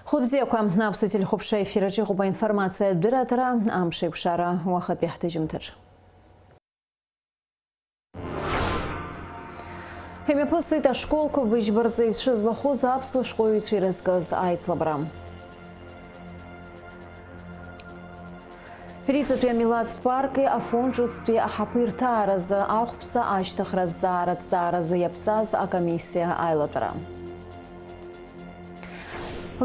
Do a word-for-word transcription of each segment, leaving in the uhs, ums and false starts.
Хәылбзиақәа, аԥсуа телехәаԥшра ефир аҿы иҟоуп аинформациатә дырраҭара, амш еиқәшара уахатәи ҳҭыжьымҭаҿ. Имҩаԥысит ашколқәа быжьба рҵаҩцәа злахәыз аԥсуа шәҟәыҩҩцәа ирызкыз аицлабра. Риҵатәи амилаҭтә парки Афон ҿыцтәи аҳаԥы ирҭааразы ахәԥса ашьҭыхра азҵаара аҭҵааразы иаԥҵаз акомиссиа аилатәара.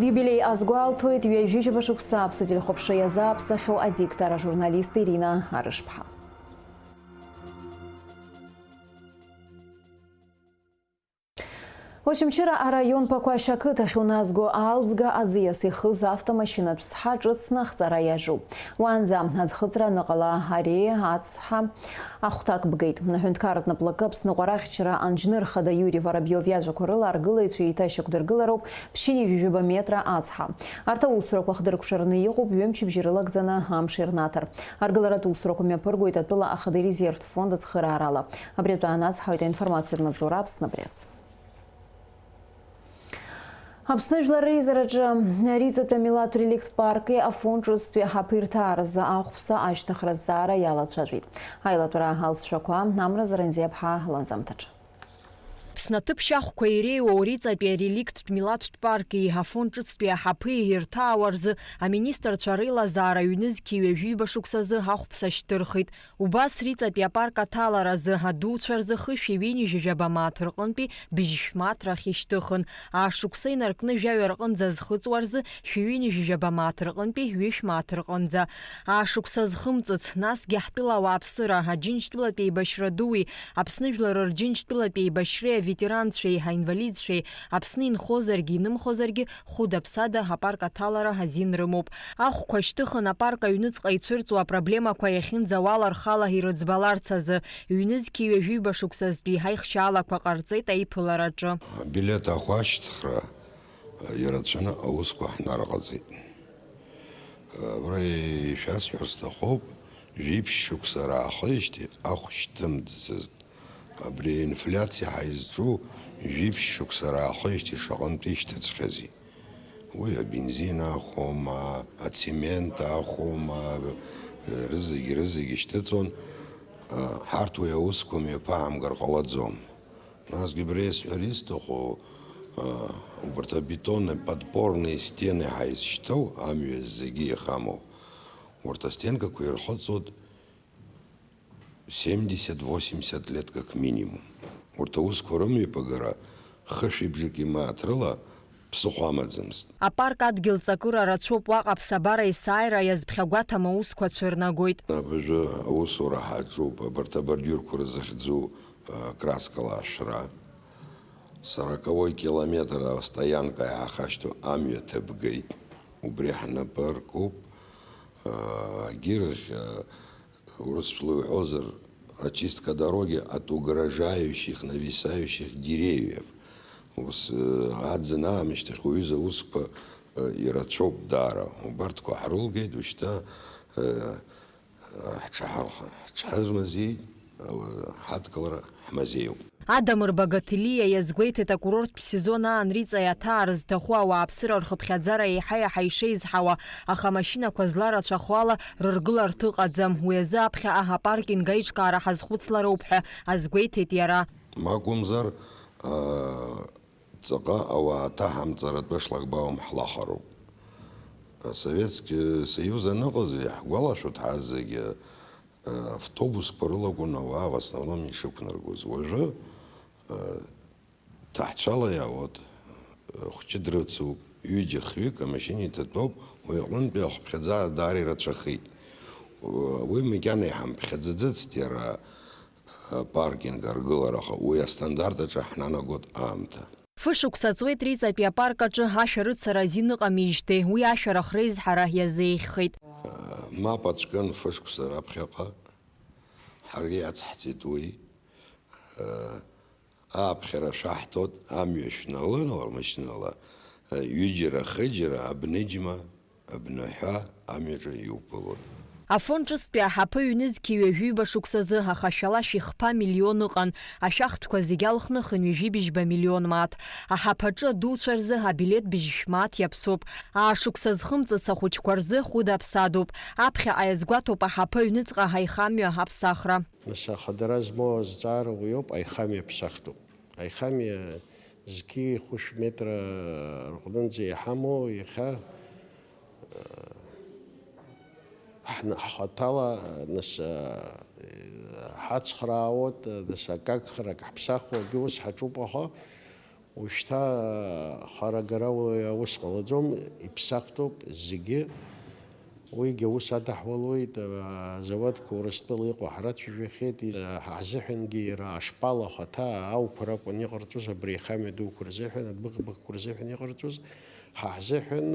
Лиубилеи азгәалҭоит ҩажәижәаба шықәса аԥсуа телехәаԥшра иазааԥсахьоу адиктор ажурналист Ирина Арышԥҳа. Очамчыра араион Пақәашь ақыҭахь уназго аалӡга аӡиас ихыз автомашьынатә цҳа ҿыцны ахҵара иаҿуп. Уаанӡа аӡхыҵра аныҟала ари ацҳа ахәҭак бгеит. Аҳәынҭқарратә наплакы Аԥсныҟәарахьчара анџьныр хада Иури Воробиов иажәақәа рыла аргылаҩцәа еиҭашьақәдыргылароуп ԥшьынҩажәижәаба метра ацҳа. Арҭ аусурақәа хдыркәшараны иҟоуп, ҩымчыбжьа рылагӡаны амш ирнаҭар. Аргыларатә усурақәа мҩаԥыргоит атәыла ахада ирезервтә фонд ацхыраарала. Абри атәы аанацҳауеит аинформациатә маҵзура Аԥсны Пресс. Аԥсны Жәлар реизараҿы Риҵатәи амилаҭтә реликттә парки Афон ҿыцтәи аҳаԥы ирҭааразы ахәԥса ашьҭыхра азҵаара иалацәажәеит. Аилатәара алҵшәақәа Амра Заранзиаԥҳа ланҵамҭаҿы. Ԥснаҭыԥ шьахәқәа иреиуоу Риҵатәи ареликттә милаҭтә парки Афон ҿыцтәи аҳаԥы ирҭаауа рзы аминистрцәа реилазаара ҩнызқьи ҩажәиба шықәсазы ахәԥса шьҭырхит. Убас Риҵатәи апарк аҭаларазы адуцәа рзы хышәи ҩынҩажәи жәаба мааҭ рҟынтәи быжьшә мааҭ рахь ишьҭыхын, аашықәса инаркны жәаҩа рҟынӡа зхыҵуа рзы шәи ҩынҩажәи жәаба мааҭ рҟынтәи ҩышә мааҭ рҟынӡа. Аашықәса зхымҵыц, насгьы ҳтәыла ауааԥсыра, Аџьынџьтәылатә еибашьра дуи, Аԥсны жәлар рџьынџьтәылатә еибашьреи аветеранцәеи аинвалидцәеи, Аԥсны инхозаргьы инымхозаргьы, хәыда-ԥсада апарк аҭалара азин рымоуп. Ахәқәа шьҭыхын апарк аҩныҵҟа ицәырҵуа апроблемақәа иахьынӡауала рхала ирыӡбаларц азы, ҩнызқьи ҩажәиба шықәсазтәи аихшьаалақәа ҟарҵеит аиԥылараҿы. Абилеҭ ахәашьҭхра ирацәаны аусқәа ҳнарыҟаҵеит. Абра ишәасҳәар сҭахуп, жәиԥшь шықәса раахижьҭеи ахә шьҭымҵӡацызт. Абри аинфлиациа ҳаизҿу жәиԥшь шықәса раахижьҭеи шаҟантә ишьҭыҵхьази? Уи абензин ахәома, ацемент ахәома, рызегь, рызегь ишьҭыҵуан. Ҳарҭ уи аусқәа мҩаԥаҳамгар ҟалаӡом. Насгьы абра исҳәар исҭаху, убарҭ абетонные подпорные стены ҳаизшьҭоу, амҩа зегьы иахамоу, урҭ астенкақәа ирхыҵуеит семьдесят-восемьдесят лет как минимум. Урҭ аусқәа рымҩаԥагара хышәи бжаки мааҭ рыла ԥсыхәа амаӡамызт. Апарк адгьыл ҵакыра рацәоуп, уаҟа аԥсабара есааира иазԥхьагәаҭам аусқәа цәырнагоит. Абыржәы аусура ҳаҿуп, абарҭ абордиурқәа рзыхьӡу, а, краскала ашәра. Сороковой километр астоянка иаахашьҭу амҩа ҭыбгеит. Убри ҳнапы аркуп, а, агьырахь, а, Урысшәла иуҳәозар, очистка дороги от угрожающих, нависающих деревьев. Ус, э, аӡын аамышьҭахь уаҩыза аусқәа, э, ирацәоуп даара. Убарҭқәа ҳрылгеит, ушьҭа, э, ҳҽаҳархәа, ҳҽҳазмазеит, э, ҳадкылара ҳмазеиуп. Адамыр Багаҭелиа иазгәеиҭеит, акурорттә сезон аан Риҵа иаҭаар зҭаху ауааԥсыра рхыԥхьаӡара еиҳа-еиҳа ишеизҳауа, аха амашьынақәа зларацәахо ала рыргыларҭа ыҟаӡам. Уи азы аԥхьаҟа апаркинг аиҿкаара ҳазхәыцлароуп ҳәа азгәеиҭеит иара. Макәымзар, аа, ҵаҟа ауаа ҭаҳамҵаратәы ашлагбаум ҳлахароуп. Асоветски Союз аныҟаз, иаҳгәалашәоит ҳазегьы, автобусқәа рылакәын ауаа в основном ишықәнаргоз. Уажәы, э, ҭаҳцәала иаауеит, э, хәҷы дрыцуп, ҩыџьа-хҩык амашьына иҭатәоуп, уи аҟынтәи ахыԥхьаӡара даара ирацәахеит. Уи макьана иҳамԥхьаӡаӡацт иара, э, апаркинг аргылара, аха уи астандарт аҿы ҳнанагоит аамҭа. Фышықәса ҵуеит Риҵатәи апарк аҿы ашәарыцара азин ыҟамижьҭеи, уи ашәарах реизҳара иазеиӷьхеит. Мап ацәкын фышықәса раԥхьаҟа, ҳаргьы иацҳҵеит уи. Ааԥхьара шәаҳҭоит, амҩа шәналы, рмашьынала, ҩыџьара, хыџьара, абныџьма, абныҳәа амҩаҿы иуԥылоит. Афон ҿыцтәи аҳаԥы ҩнызқьи ҩажәиба шықәсазы ахашәалашә ихԥа миллион ыҟан, ашәахтәқәа зегьы алхны хынҩажәи быжьба миллион мааҭ. Аҳаԥаҿы адуцәа рзы абилеҭ быжьшә мааҭ иаԥсоуп. Аашықәса зхымҵыц ахәыҷқәа рзы хәыда-ԥсадоуп. Аԥхьаҟа иазгәаҭоуп аҳаԥы аҩныҵҟа ҳаихамҩа аԥсахра. Нас ахадара змоу азҵаара уиоуп, аихамҩа ԥсахтәуп. Аихамҩа зқьи хәышә метра рҟынӡа иҳамоу иахьа, э, ҳн-, ҳхаҭала, нас, э, ҳацхраауеит, нас акы агхарак ҳԥсахуагьы ус ҳаҿуп, аха ушьҭа, э, харагара уи аус ҟалаӡом, иԥсахтәуп зегьы. Уигьы аус адаҳуалуеит, азауадқәа Урыстәыла иҟоу ҳрацәажәахьеит, ҳзыҳәангьы иара ашпал ахаҭа ауқәа ракәын иҟарҵоз, абри аихамҩа дуқәа рзыҳәан, адәыӷбақәа рзыҳәан иҟарҵоз, ҳа ҳзыҳәан,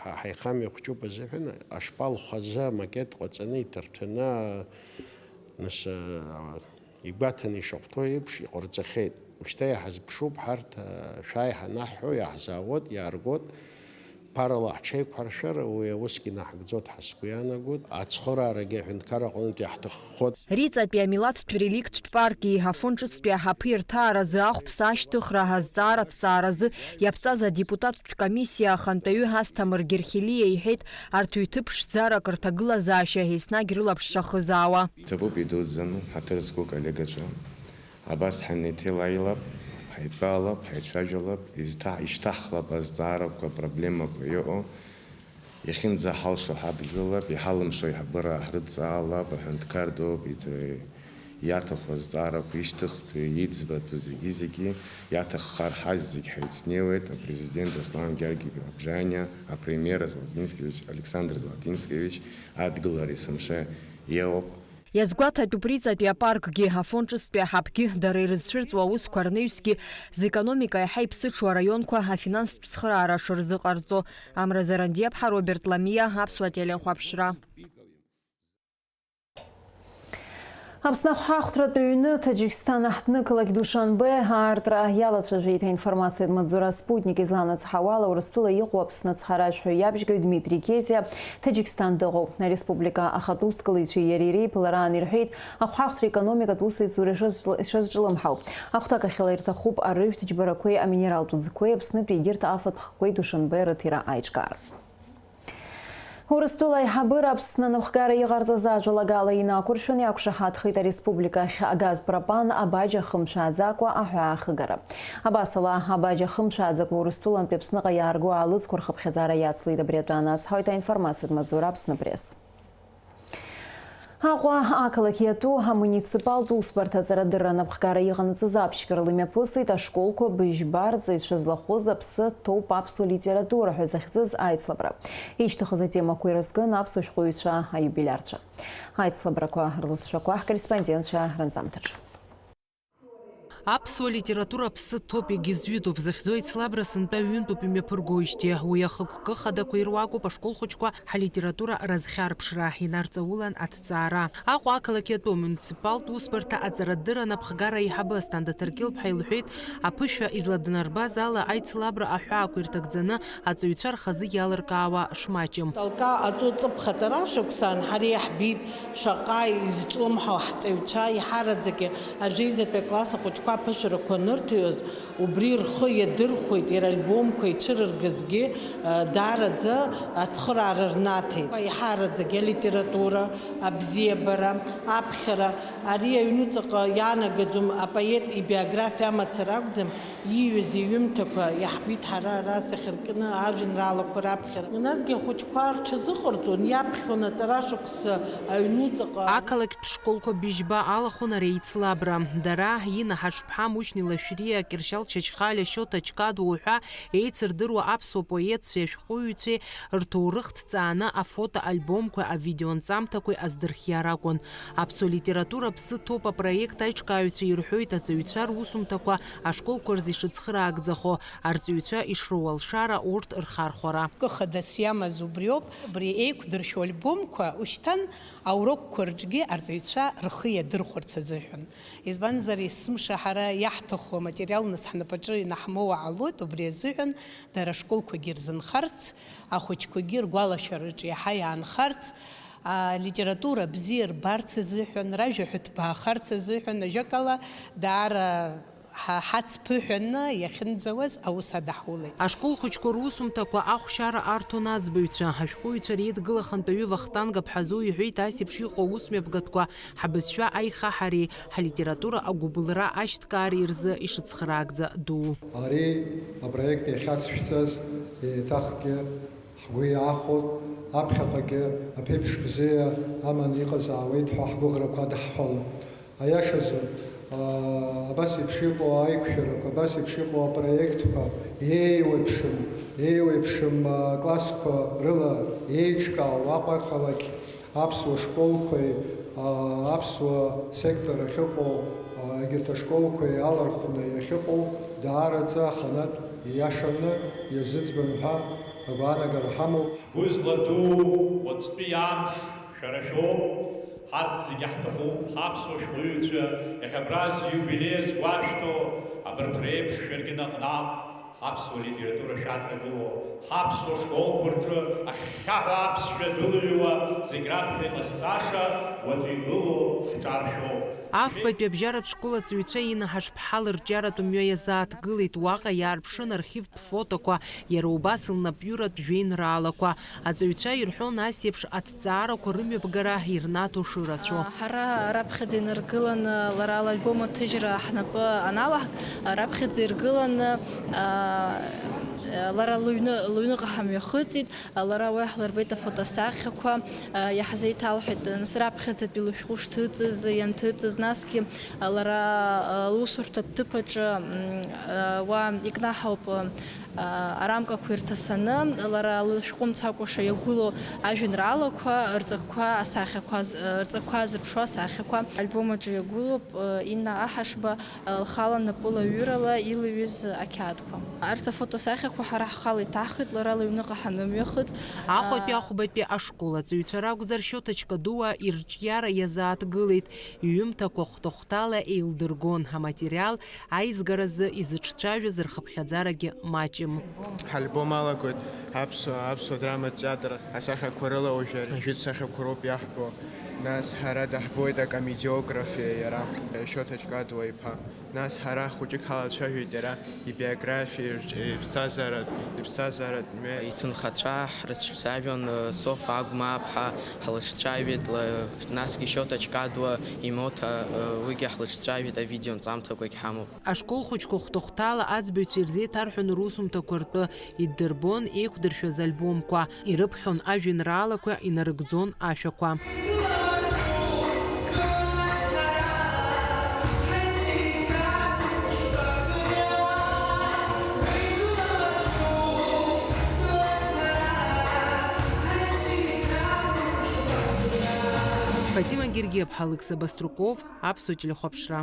ҳа ҳаихамҩа хәҷуп азыҳәан ашпал хазы амакет ҟаҵаны иҭарҭәаны, нас, игәаҭаны ишахәҭоу еиԥш иҟарҵахьеит. Ушьҭа иаҳазԥшуп ҳарҭ, шәааи ҳанаҳҳәо, иаҳзаауеит, иааргоит. Ԥарала ҳҽеиқәҳаршәар, уи аусгьы наҳгӡоит ҳәа сгәы иаанагоит. Ацхыраарагьы аҳәынҭқар аҟнытә иаҳҭаххоит. Риҵатәи амилаҭтә реликттә парки Афон ҿыцтәи аҳаԥы ирҭааразы ахәԥса ашьҭыхра азҵаара аҭҵааразы иаԥҵаз адепутаттә комиссиа ахантәаҩы Асҭамыр Герхелиа иҳәеит, арҭ ҩҭыԥ ԥшӡарак рҭагылазаашьа еснагь рылаԥш шахызаауа. Ҭабуп идуӡӡаны ҳаҭыр зқәу коллегацәа. Абас ҳанеиҭеилаилап, ҳаидтәалап, ҳаицәажәалап, изҭа-, ишьҭаҳхлап азҵаарақәа, апроблемақәа иҟоу. Иахьынӡаҳалшо ҳадгылап, иҳалымшо аиҳабыра ҳрыдҵаалап, аҳәынҭқар дууп, иҭ-, иаҭаху азҵаарақәа ишьҭыхтәу, иӡбатәу зегьы-зегьы иаҭаххар ҳазегь ҳаицнеиуеит, апрезидент Аслан Георгиевич Ҳабжаниа, апремиер Золотинскевич Александр Золотинскевич, адгылара есымша иоуп. Иазгәаҭатәуп Риҵатәи апаркгьы, Афон ҿыцтәи аҳаԥгьы, дара ирызцәырҵуа аусқәа рнаҩсгьы, зекономика иаҳа иԥсыҽу араионқәа афинанстә цхыраара шырзыҟарҵо. Амра Зарандиаԥҳа, Роберт Ламиа, Аԥсуа телехәаԥшра. Аԥсны ахәҳахәҭратә ҩны Таџьиксҭан аҳҭнықалақь Душанбе аартра иалацәажәеит. Аинформациатә маҵзура Спутник изланыцҳауала, Урыстәыла иҟоу Аԥсны ацҳаражәҳәаҩ иабжьгаҩ Дмитри Кетиа Таџьиксҭан дыҟоуп. Ареспублика ахатә усҭгылаҩцәеи иареи реиԥылараан ирҳәеит, ахәҳахәҭра економикатә усеицура ишазҿ-, ишазҿлымҳау. Ахәҭакахьала ирҭахуп арыжәтә џьбарақәеи аминералтә ӡқәеи Аԥснытәи егьырҭ афатә хкқәеи Душанбе рыҭира аиҿкаара. Урыстәыла аиҳабыра Аԥсны анапхгара иҟарҵаз ажәалагала инақәыршәаны иақәшаҳаҭхеит ареспублика ахь агаз пропан абаџьа хымшәааӡакәа аҳәаа ахыгара. Абасала, абаџьа хымшәааӡакәа Урыстәылантәи Аԥсныҟа иаарго аалыҵқәа рхыԥхьаӡара иацлеит абри атәы анацҳауеит аинформациатә маҵзура Аԥсны Пресс. Аҟәа ақалақь иатәу амуниципалтә усбарҭа аҵарадырра анапхгара иҟанаҵаз аԥшьгарала имҩаԥысит ашколқәа быжьба рҵаҩцәа злахәыз аԥсы ҭоуп аԥсуа литература ҳәа захьӡыз аицлабра. Ишьҭыхыз атемақәа ирызкын аԥсуа шәҟәыҩҩцәа аиубилиарцәа. Аицлабрақәа рлызшәақәа ҳкорреспондентцәа ранҵамҭаҿы. Аԥсуа литература аԥсы ҭоуп, егьызҩытәуп захьӡу аицлабра сынтәа ҩынтәуп имҩаԥыргоижьҭеи. Уи ахықәкы хадақәа ируакуп ашкол хәыҷқәа ҳалитература разхьарԥшра, инарҵаулан аҭҵаара. Аҟәа ақалақь иатәу амуниципалтә усбарҭа аҵарадырра анапхгара аиҳабы Асҭанда Ҭаркьыл-ԥҳа илҳәеит, аԥышәа изладнарбаз ала аицлабра аҳәаақәа ирҭагӡаны аҵаҩцәа рхазы иалыркаауа шмаҷым. Талка аҵо ҵыԥх аҵара шықәсан ҳара иаҳбеит шаҟа изҿлымҳау ҳҵаҩцәа, еиҳараӡакгьы ажәеизатәи акласс ахәыҷқәа аԥышәарақәа анырҭоз, убри рхы иадырхәеит, иара альбомқәа ицәырыргазгьы, э, даараӡа ацхыраара рнаҭеит. Еиҳараӡагьы алитература, абзиабара, аԥхьара, ари аҩнуҵаҟа иаанагаӡом апоет ибиографиа амацара акәӡам, ииҩыз иҩымҭақәа иаҳбеит ҳара ара сахьаркны ажәеинраалақәа раԥхьара. Насгьы ахәыҷқәа рҽазыҟарҵон, иаԥхьон аҵара шықәса аҩнуҵаҟа. Ақалақьтә школқәа быжьба алахәын ари аицлабра. Дара, Инна Ҳаҽԥҳа, Мушьни Лашәриа, Кьыршьал Чачхалиа, Шьоҭа Чкадуа уҳәа еицырдыруа аԥсуа поетцәеи ашәҟәыҩҩцәеи рҭоурых ҭҵааны афотоальбомқәеи авидеонҵамҭақәеи аздырхиара акәын. Аԥсуа литература аԥсы ҭоуп апроект аиҿкааҩцәа ирҳәоит аҵаҩцәа русумҭақәа ашколқәа рзы ишыцхыраагӡахо, арҵаҩцәа ишроу алшара, урҭ рхархәара. Кы хадас иамаз убриоуп, абри еиқәдыршәо альбомқәа ушьҭан аурокқәа рҿгьы арҵаҩцәа рхы иадырхәарц азыҳәан. Избанзар, есымша ҳара иаҳҭаху аматериал нас ҳнапаҿы инаҳмоуа ҟалоит, убри азыҳәан дара ашколқәагьы ирзынхарц, ахәыҷқәагьы ргәалашәараҿы иаҳа иаанхарц, Алитература бзиа рбарц азыҳәан, ражәа ҳәа ҭбаахарц азыҳәан, ажәакала, даара ҳа-, ҳацԥыҳәаны иахьынӡауаз аус адаҳулеит. Ашкол хәыҷқәа русумҭақәа ахәшьара арҭон аӡбаҩцәа. Ашәҟәыҩҩцәа реидгыла ахантәаҩы Вахтанг Аԥҳазоу иҳәеит, ас еиԥш иҟоу аусмҩаԥгатәқәа ҳабызшәа аихаҳареи ҳалитература агәыбылра ашьҭкаареи рзы ишыцхраагӡа ду. Ари апроект иахьацшәҵаз еиҭахгьы ҳгәы иаахәоит, аԥхьаҟагьы аԥеиԥш бзиа аманы иҟазаауеит ҳәа ҳгәыӷрақәа адаҳҳәалоит. Аиашазы, аа, абас еиԥш иҟоу аиқәшәарақәа, абас еиԥш иҟоу апроектқәа еиуеиԥшым, еиуеиԥшым, аа, классқәа рыла еиҿкаау Аҟәа ақалақь аԥсуа школқәеи, аа, аԥсуа сектор ахьыҟоу, аа, егьырҭ ашколқәеи алархәны иахьыҟоу даараӡа аханатә ииашаны иазыӡбан ҳәа агәаанагара ҳамоуп. Ҳгәы зладуу уаҵәтәи амш шәара шәоуп, ҳарҭ зегьы ҳҭахуп, ҳаԥсуа шәҟәыҩҩцәа, иахьа абра зиубилеи азгәашәҭо, абарҭ реиԥш шәаргьы наҟ-наҟ ҳаԥсуа литература шәаҵагылоу, ҳаԥсуа школқәа рҿы ахьхьаҳәа аԥсшәа дәылҩуа, зегь раԥхьа иҟазҵаша уаҵәы игылоу ҳҿаршәоуп. Афбатәи абжьаратә школ аҵаҩцәа Инна Ҳашԥҳа лырҿиаратә мҩа иазааҭгылеит, уаҟа иаарԥшын архивтә фотоқәа, иара убас лнапҩыратә жәеинраалақәа. Аҵаҩцәа ирҳәон ас еиԥш аҭҵаарақәа рымҩаԥгара ирнаҭо шырацәоу. Ҳара раԥхьаӡа инаргыланы, лара лальбом аҭыжьра ҳнапы аналаҳк, раԥхьаӡа иргыланы, а, лара лыҩны, лыҩныҟа ҳамҩахыҵит, лара уа иаҳлырбеит афотосахьақәа, а, иаҳзеиҭалҳәеит, нас раԥхьаӡатәи лышәҟәы шҭыҵыз, ианҭыҵыз, насгьы лара, а, лусурҭатә ҭыԥ аҿы, м, а, уа икнаҳауп, а, арамкақәа ирҭасаны, лара лышәҟәы мцакәаша иагәылоу ажәеинраалақәа, рҵакқәа, асахьақәа з-, рҵакқәа зырԥшу асахьақәа. Альбом аҿы иагәылоуп, а, Инна Аҳашба, а, лхала напылаҩырала илҩыз ақьаадқәа. Арҭ афотосахьақәа ҳара ҳхала иҭаҳхит, лара лыҩныҟа ҳанымҩахыҵ. Аҟәатәи, а, ахәбатәи ашкол аҵаҩцәа ракәзар, Шьоҭа Чкадуа ирҿиара иазааҭгылеит, иҩымҭақәа хәҭа-хәҭала еилдыргон, аматериал аизгаразы изыҿцәажәаз рхыԥхьаӡарагьы маҷым. Ҳальбом алагоит аԥсуа, аԥсуа драматә театр асахьақәа рыла, уажәы ажәытә сахьақәа роуп иаҳбо. Нас ҳара даҳбоит акомедиограф иара, Шьоҭа Чкадуа иԥа. Нас ҳара хәыҷык ҳалацәажәеит иара ибиографиа, иԥсҭазааратә, иԥсҭазааратә мҩа. Иҭынхацәа ҳрыцәцәажәон, Софа Агәмааԥҳа ҳлыҿцәажәеит, ла-, насгьы Шьоҭа Чкадуа Имоҭа, уигьы ҳлыҿцәажәеит, авидеонҵамҭақәагь ҳамоуп. Ашкол хәыҷқәа хәҭа-хәҭала аӡбаҩцәа ирзеиҭарҳәон русумҭақәа ртәы иддырбон еиқәдыршәаз альбомқәа, ирыԥхьон ажәеинраалақәа, инарыгӡон ашәақәа. Фатима Гергиаԥҳа, Алықьса Баструков, Аԥсуа телехәаԥшра.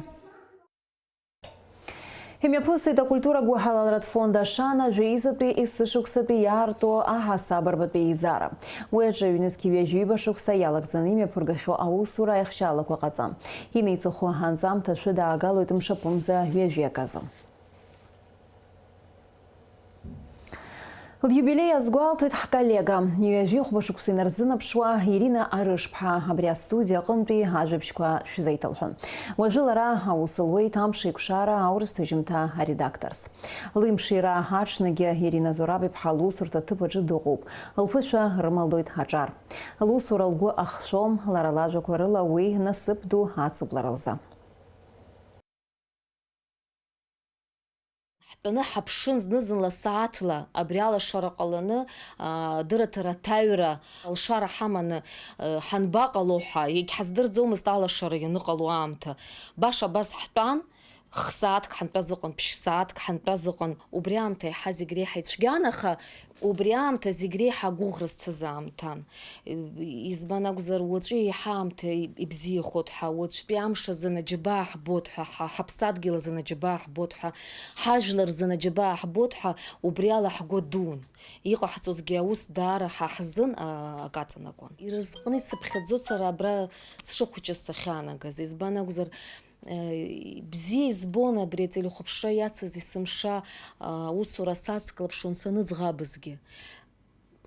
Имҩаԥысит акультура гәыҳалалратә фонд Ашана жәеизатәи есышықәсатәи иаарту аҳасаб арбатәи еизара. Уи аҿы ҩнызқь ҩажәи ҩба шықәса иалагӡаны имҩаԥыргахьоу аусура аихшьаалақәа ҟаҵан. Инеиҵыху анҵамҭа шәыдаагалоит мшаԥымза ҩажәи аказы. Лиубилеи азгәалҭоит ҳколлега. Ҩажәи хәба шықәса инарзынаԥшуа Ирина Арышԥҳа абри астудиа аҟынтәи ажәабжьқәа шәзеиҭалҳәон. Уажәы лара аус луеит Амшеиқәшара аурыс ҭыжьымҭа аредакторс. Лымшира аҽныгьы Ирина Зураб-иԥҳа лусурҭа аҭыԥ аҿы дыҟоуп. Лԥышәа рымалдоит аҿар. Лусура лгәы ахшәом, лара лажәақәа рыла уи насыԥ ду ацыблара лзы. Ҳтәаны ҳаԥшын зны-зынла сааҭла, абри алашара ҟаланы, аа, дырраҭара аҭаҩра алшара ҳаманы, э, ҳанбаҟало ҳәа, егьҳаздырӡомызт алашара ианыҟало аамҭа. Баша абас ҳтәан, х-сааҭк ҳантәаз ыҟан, ԥшь-сааҭк ҳантәаз ыҟан. Убри аамҭа еиҳа зегь реиҳа ицәгьан, аха Убри аамҭа зегь реиҳа агәыӷра зцыз аамҭан. Избан акәзар, уаҵәы еиҳа аамҭа ибзиахоит ҳәа, уаҵәтәи амш азын аџьабаа ҳбоит ҳәа, ҳа-, ҳаԥсадгьыл азын аџьабаа ҳбоит ҳәа, ҳажәлар рзын аџьабаа ҳбоит ҳәа, убри ала ҳгәы адуун. Иҟаҳҵозгьы аус даара ҳа ҳзын, а, акы аҵанакуан. Ирызҟны исыԥхьаӡоит сара абра сшыхәыҷыз сахьаанагаз. Избан акәзар, Бзиа избон абри ателехәаԥшра иацыз есымша, аусура сацклаԥшуан саныӡӷабызгьы.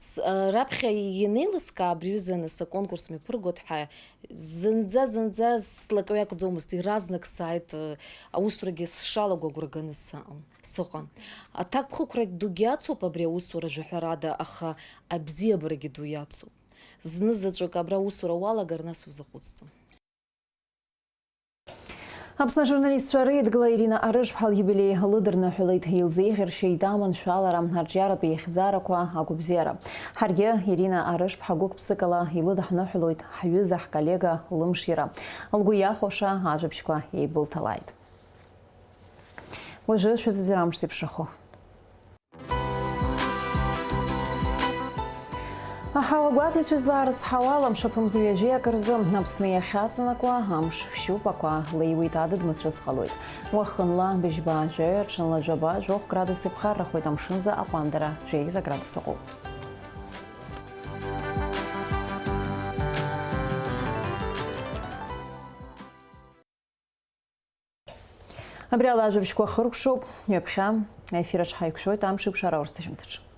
С-, а, раԥхьа ианеилыскаа абри аҩыза аныс аконкурс мҩаԥыргоит ҳәа, зынӡа, зынӡа слакҩакӡомызт, иаразнак сааит, а, аусурагьы сшалаго агәра ганы сыҟан, сыҟан. Аҭакԥхықәрагь дугьы ацуп абри аусура жәаҳәарада, аха абзиабарагьы ду иацуп. Зны заҵәык абра аусура уалагар, нас узаҟәыҵӡом. Аԥсны ажурналистцәа реидгыла Ирина Арышԥҳа лиубилеи лыдырныҳәалеит, илзеиӷьаршьеит аманшәалара, арҿиаратә еихьӡарақәа, агәабзиара. Ҳаргьы Ирина Арышԥҳа гәык-ԥсыкала илыдҳныҳәалоит ҳҩыза, ҳколлега лымшира. Лгәы иахәаша ажәабжьқәа еибылҭалааит. Уажәы шәазыӡырҩ амш зеиԥшрахо. Аҳауа гәаҭаҩцәа злаарыцҳауа ала, мшаԥымза ҩажәи акы рзы Аԥсны иахьаҵанакуа амш фшьуп, ақәа леиуеит, адыд мацәыс ҟалоит. Уахынла быжьба жәаҩа, ҽынла жәаба, жәохә градус иԥхаррахоит, амшынӡа аҟәандара жәеиза градус ыҟоуп. Абри ала ажәабжьқәа хыркәшоуп, ҩаԥхьа аефир аҿы ҳаиқәшәоит амш еиқәшара аурысҭ ажьымҭаҿы.